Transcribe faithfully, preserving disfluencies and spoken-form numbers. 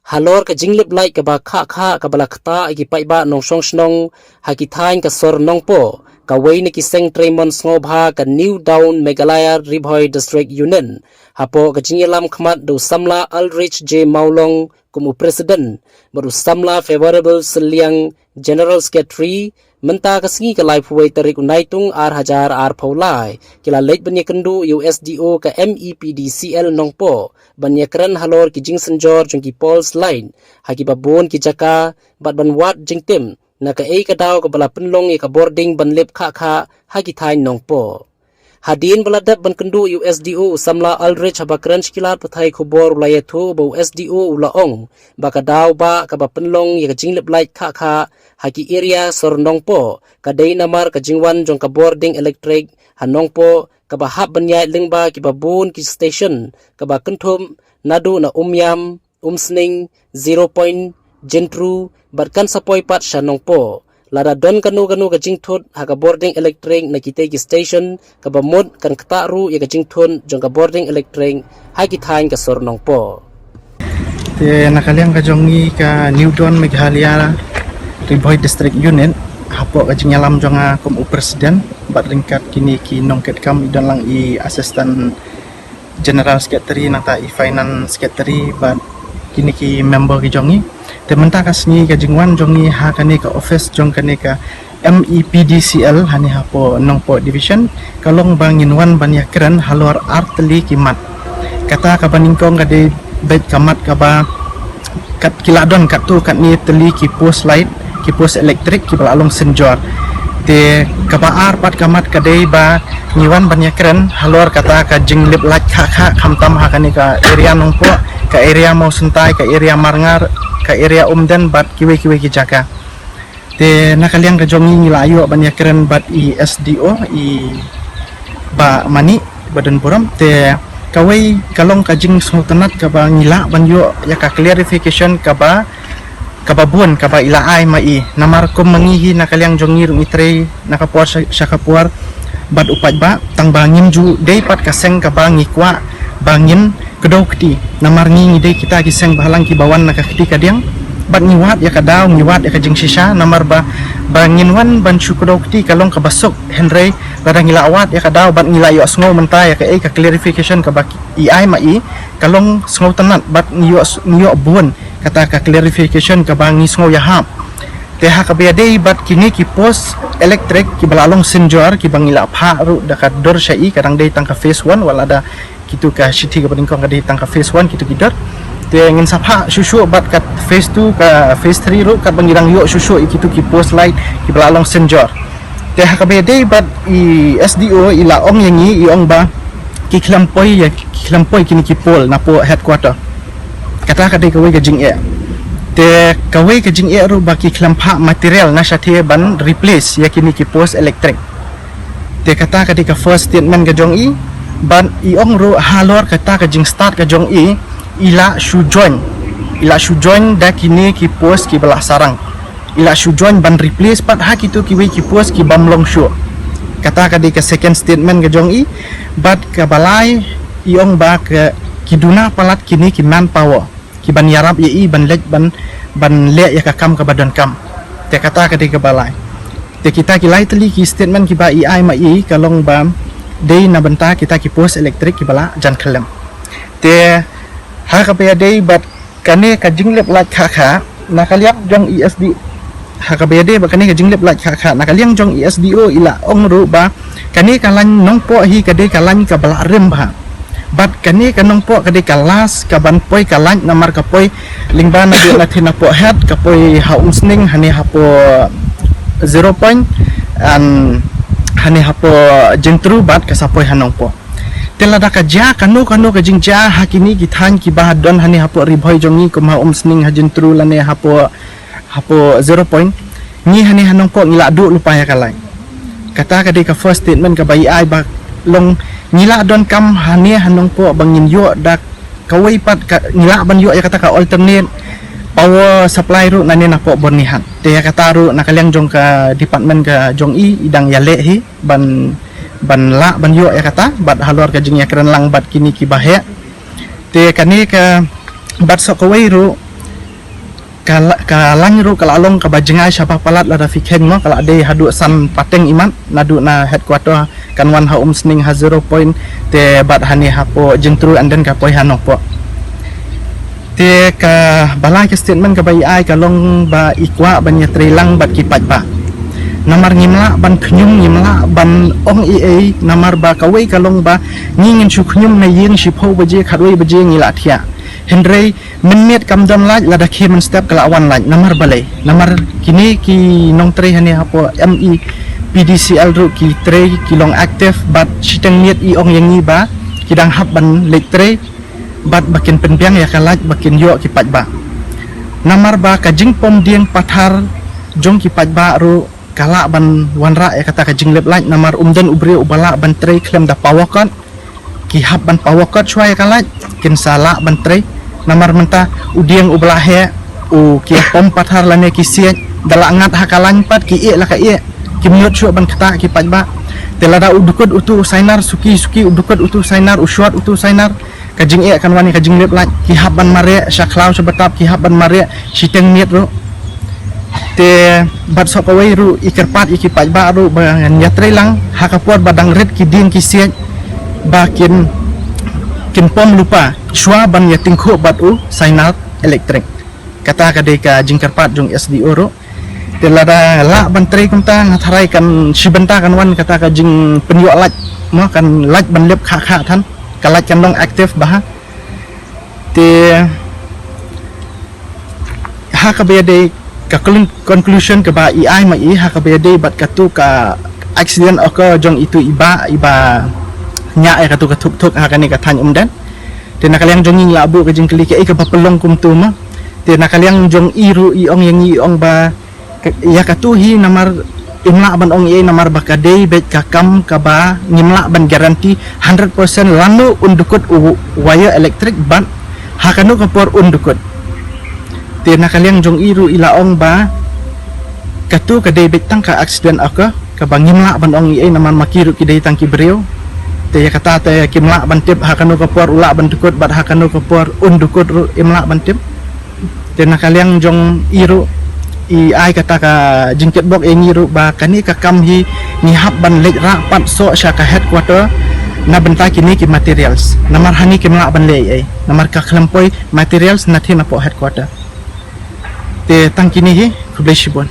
Halor ka jinglip lait kaba khah khah kaba la ktah ïa ki paidbah nongshong shnong ha ki thaiñ ka sor Nongpoh, kawei na ki seng treimon sngewbha ka New Dawn Meghalaya Ri Bhoi District Union, hapoh ka jingïalam khmat da u samla Aldrich J Mawlong kum u president bad u samla Favorable Sylliang General Secretary. Mynta ka sngi ka laiphew wei tarik u Naitung ar hajar arphew lai, ki la leit ban ïakynduh ïa u S D O ka M E P D C L Nongpoh ban ïakren halor ki jingsynjor jong ki false light ha kiba bun ki jaka bad ban wad jingtip na kaei ka daw kaba la pynlong ïa ka bording ban lip khah khah ha ki thaiñ Nongpoh. Hadien ba la dep ban kynduh ïa u S D O, u samla Aldrich, haba kren sha ki lad pathai khubor u la ïathuh ba u S D O u la ong ba ka daw ba kaba pynlong ïa ka jinglip lait khah khah ha ki area sor Nongpoh ka dei namar ka jingwan jong ka bording elektrik ha Nongpoh kaba hap ban ïaid lyngba kiba bun ki station kaba kynthup naduh na Umiam, Umsning, Zero Point, Jentru bad kan sa poi pat sha Nongpoh. Lada don kano kano ka jingthut ha ka bording elektrik na kitei ki station, kaba mut kan ktah ruh ïa ka jingthut jong ka bording elektrik ha ki thaiñ ka sor Nongpoh. Te na ka liang ka jong ngi ka New Dawn Meghalaya Ri Bhoi District Unit, hapoh ka jingïalam jong nga kum u president bad ryngkat kine ki nongkitkam, i don lang i assistant general secretary nangta i finance secretary bad kine ki member ki jong ngi. Te mynta ka sngi ka jingwan jong ngi ha kane ka office jong kane ka M E P D C L hane hapoh Nongpoh division ka long ba ngin wan ban ïakren halor ar tylli ki mat. Kata kaba nyngkong ka dei beit ka mat kaba kat ki la don katto katne tylli ki post light, ki post elektrik kiba la long synjor. Te kaba ar pat ka mat ka dei ba ngi wan ban ïakren halor kata ka jinglip lait khah khah khamtam ha kane ka area Nongpoh, ka area Mawsyntai, ka area Marngar, ka area Umden bad kiwei kiwei ki jaka. Te na ka liang ka jong ngi ngi la ïoh ban ïakren bad i S D O, i Bah Mani Badonburom. Te kawei ka long ka jingsngewtynnat kaba ngi lah ban ïoh ïa ka clarification kaba kaba bun kaba i la ai ma i. Namar kum ma ngi hi na ka liang jong ngi ruh ngi trei na ka por sha, sha ka por bad u paidbah, tang ba ngim ju dei pat ka seng kaba ngi kwah ba ngin kdew kti. Namar ngi ngi dei kita ki seng bahalang kiba wan na ka kti ka diang bad ngi wad ïa ka daw, ngi wad ïa ka jingshisha. Namar ba, ba ngin wan ban shu kdew kti ka long kaba suk, hynrei lada ngi la wad ïa ka daw bad ngi la ïohsngew mynta ïa kaei ka clarification kaba i ai ma i, ka long sngewtynnat bad ngi ïoh, ngi ïoh bun kata ka clarification kaba ngi sngew ïahap. Te ha kaba ïadei bad kine ki post elektrik kiba la long synjor kiba ngi la phah ruh da ka dur sha i, ka dang dei tang ka phase one, wat la da kitu ka shithi kaba nyngkong ka dei tang ka phase one kitu ki dur. Te ngin sa phah shuh shuh bad ka phase two, ka phase three ruh katba ngi dang ïoh shuh shuh ïa kitu ki post light kiba la long synjor. Te ha kaba ïadei bad i S D O i la ong ïa ngi, i ong ba ki khlem poi ïa, ki khlem poi kine ki pole napoh headquarter. Kata ka dei kawei ka jingeh. Te kawei ka jingeh ruh ba ki khlem phah material na shatei ban replace ïa kine ki post elektrik. Te kata ka dei ka first statement ka jong i. Bad i ong ruh halor kata ka jingstad ka jong i, i la shu join, i la shu join da kine ki post kiba la sarang. I la shu join ban replace pat ha kitu kiwei ki post ki bym long shuh. Kata ka dei ka second statement ka jong i. Bad kaba lai, i ong ba ka ki duna palat kine ki manpower kiban ïarap ïa i ban leit ban, ban leh ïa ka kam kaba donkam. Te kata ka dei kaba lai. Te kita ki lai tylli ki statement kiba i ai ma i ka long ba dei na bynta kita ki post elektrik kiba la jan khyllem. Te ha kaba ïadei bad kane ka jinglip lait khah khah na ka liang jong i S D O, ha kaba ïadei bad kane ka jinglip lait khah khah na ka liang jong i S D O i la ong ruh ba kane ka lain Nongpoh hi ka dei ka lain kaba la rim bha. Bad kane ka Nongpoh ka dei ka last kaban poi ka lain, namar ka poi lyngba naduh na Thinapoh Head, ka poi ha Umsning, hane hapoh Zero Point, and hane hapoh Jentru bad ka sa poi ha Nongpoh. Te lada ka jia kano kano ka jingjia ha kine ki thaiñ kiba don hane hapoh Ri Bhoi jong ngi, kum ha Umsning, ha Jentru lane hapoh, hapoh Zero Point, ngi hane ha Nongpoh ngi la duh lypa ïa ka lain. Kata ka dei ka first statement kaba i ai ba long ngi la donkam hane ha Nongpoh ba ngin ïoh da kawei pat ka, ngi lah ban ïoh ïa kata ka alternate power supply ruh nane napoh Byrnihat. Te ïa kata ruh na ka liang jong ka department ka jong i, i dang ïaleh hi ban, ban lah ban ïoh ïa kata bad halor ka jingïakren lang bad kine kiba heh. Te kane ka bad sa kawei ruh Ka la-, ka lain ruh ka la long kaba jngai shaba palat lada phi kheiñ mo, ka la dei haduh san pateng imat, naduh na headquarter kan wan ha Umsning ha zero point, te bad hangne hapoh Jingtru and then ka poi ha Nongpoh. Te kaba lai ka statement kaba i ai ka long ba i kwah ban ïatrei lang bad ki paidbah. Namar ngim lah ban khñium, ngim lah ban ong ei ei, namar ba kawei ka long ba ngi ngin shu khñium na ïing shiphew baje, khatwei baje ngi la thiah. Hynrei mynmiet kam don light, lada khie mynstep ka la wan light, namar balei? Namar kine ki nongtrei hangne hapoh M E P D C L ruh ki trei ki long active, bad shiteng miet i ong ïa ngi ba ki dang hap ban leit trei, bad ba kin pynbiang ïa ka light ba kin ïoh ki paidbah. Namar ba ka jingpom dieng pathar jong ki paidbah ruh ka lah ban wanrah ïa kata ka jinglip light, namar um don u briew uba lah ban trei khlem da power cut. Ki hap ban power cut shuwa ïa ka light, kin sa lah ban trei. Namar mynta u dieng uba la heh, u ki ïa pom pathar lane ki siej, da la ngat ha ka lain pat ki ïeh la ka ïeh. Kim nud shuh ban ktah ki paidbah. Te lada u dkut utu u sainar, suki suki u dkut utu u sainar, u short utu u sainar, ka jingeh kan wan ïa ka jinglip light. Ki hap ban mareh sha khlaw sha btap, ki hap ban mareh shiteng miet ruh. Te bad shuh kawei ruh i kyrpad ïa ki paidbah ruh ba ngan ïatrei lang ha ka por ba dang rit ki dieng ki siej, ba kin, kin pom lypa shuwa ban ïa tyngkhuh bad u sainar electric. Kata ka dei ka jingkyrpad jong S D O ruh. Te lada lah ban trei kumta, nga tharai kan shi bynta kan wan kata ka jingpynïoh light mo, kan light ban lip kha kha than, ka light kan long active bha. Te ha kaba ïadei, ka conclu-, conclusion kaba i ai ma i ha kaba ïadei bad katu ka accident occur jong itu i bah iba ñiah ïa katu ka thuk thuk ha kane ka thaiñ Umden. Te na ka liang jong ngi la buh ka jingkylli kaei kaba pynlong kumtu mo. Te na ka liang jong i ruh i ong ïa ngi, i ong ba ka-, ïa katu hi namar im lah ban ong ei ei, namar ba ka dei beit ka kam kaba ngim lah ban guarantee hundred percent lano un dkut u wire electric bad ha kano ka por un dkut. Te na ka liang jong i ruh i la ong ba katu ka dei beit tang ka accident occur, kaba ngim lah ban ong ei ei namar ma ki ruh ki dei tang ki briew. Te ïa kata te kim lah ban tip ha kano ka por u lah ban dkut bad ha kano ka por un dkut ruh im lah ban tip. Te na ka liang jong i ruh i ai kata ka jingkitbok ïa ngi ruh ba kane ka kam hi ngi hap ban leit rah pat shuh sha ka headquarter na bynta kine ki materials. Namar hangne kim lah ban leh ei ei namar ka khlem poi materials na thie napoh headquarter. Te tang kine hi, khublei shibun.